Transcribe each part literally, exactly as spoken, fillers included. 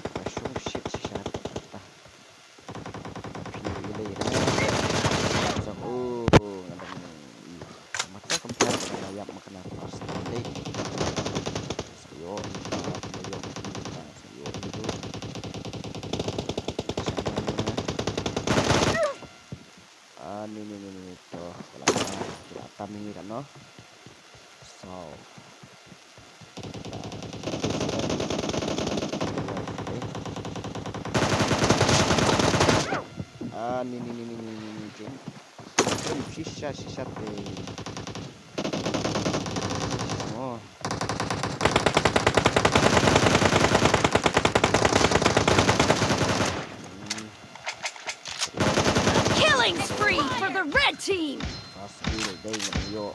Ka shong shit shisha te kata. Phi ïa lei re. Jong u ngan dang ïa. Mata kam pher ka la ïap ma ka na first round dei. Sa ïoh ni ka, sa ïoh ni ka, sa ïoh ni tu. Sa ïoh ni ka. Ah, ni, ni, ni, ni, to, ka la, ka la tam ni ka, no? So. Ah, ni, ni, ni, ni, ni, ni, ni, jing. Jing, shisha, shisha te. Oh. Killing spree for the red team. First kill dei ngan ïoh.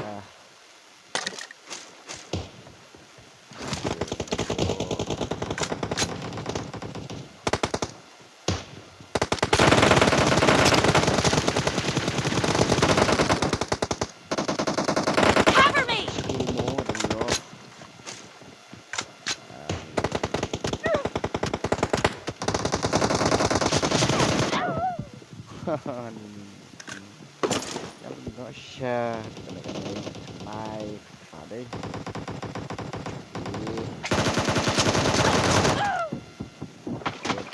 Ah. Cover me. Kill mo dang ïoh. Ni, ni, ni. Yang no sha, kena, kena, kena. Bye. Bye.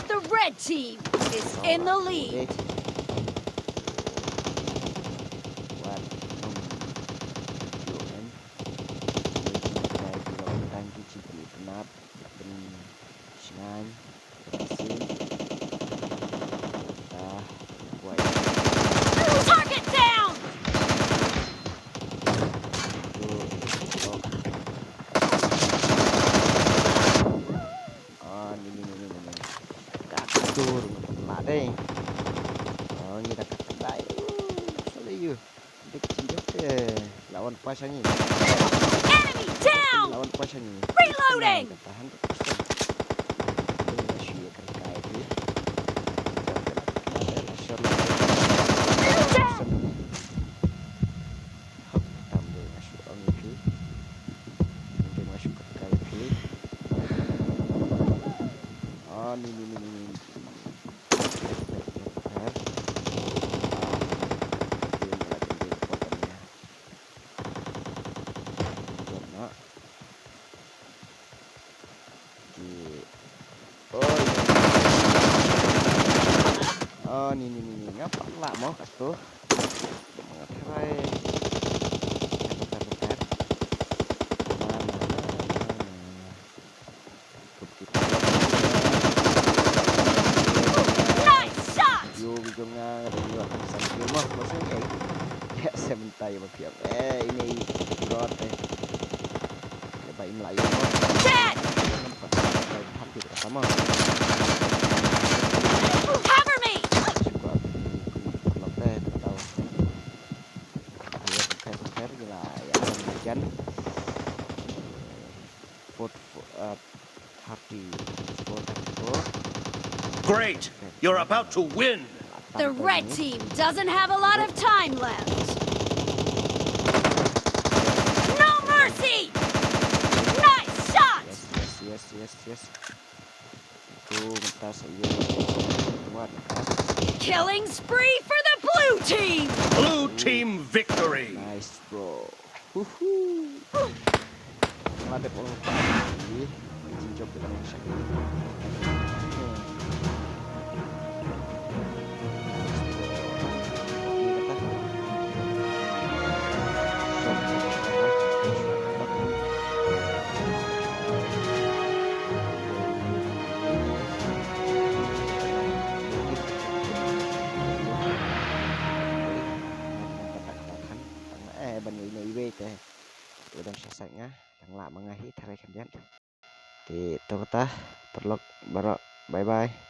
The red team is in the lead. What? Thank you, Chief. Penat, pen, shngain, pen, sin. Ah, wai. Target down! Tu, tu. Ah, ni, ni, ni, ni, ni, ni. Kat tu, ma dei. Oh, ngi da kat dai. Uh, sorry you. Dik chin jok te. Lawan pas hangi. Enemy down! Lawan pas hangi. Reloading! Tahan. Ini masih ya kerkai tu. Down! Hop, tambah masuk ang itu. Tambah masuk kerkai tu. Ah, ni, ni, ni, ni, ni. Oh, ni, ni, ni, ni. Ngapa lah mau kat tu? Mau try. Bentar, bentar, bentar. Mana, mana, mana? Nice shot! Yo, jong nga, ada dua pasang. Yo, mah, pasang, eh. Ya, sebentar, ya, mah, eh, ini, bro, eh. Ya, baik, ini lah, ya, mah. Dead! Nampak, nampak, nampak, nampak, nampak. Cover me! Suka, belum, eh, tak tahu. Ya, bukan, bukan, gila, ya, hujan. Fourth, uh, thirty, four thirty-four. Great! You're about to win! The red team doesn't have a lot of time left. No mercy! Nice shot! Yes, yes, yes, yes, yes. Itu mentas, iya. Kuat, mentas. Killing spree for the blue team! Blue team victory! Nice, bro. Huhu. Ngadep orang tadi. Cincop kita orang sakit. Eh, ban ïa ine iwei te. Te dang sha sait nga, dang lah ma nga hi, tharai khyndiat. Te to kata, paralok baroh, bye bye.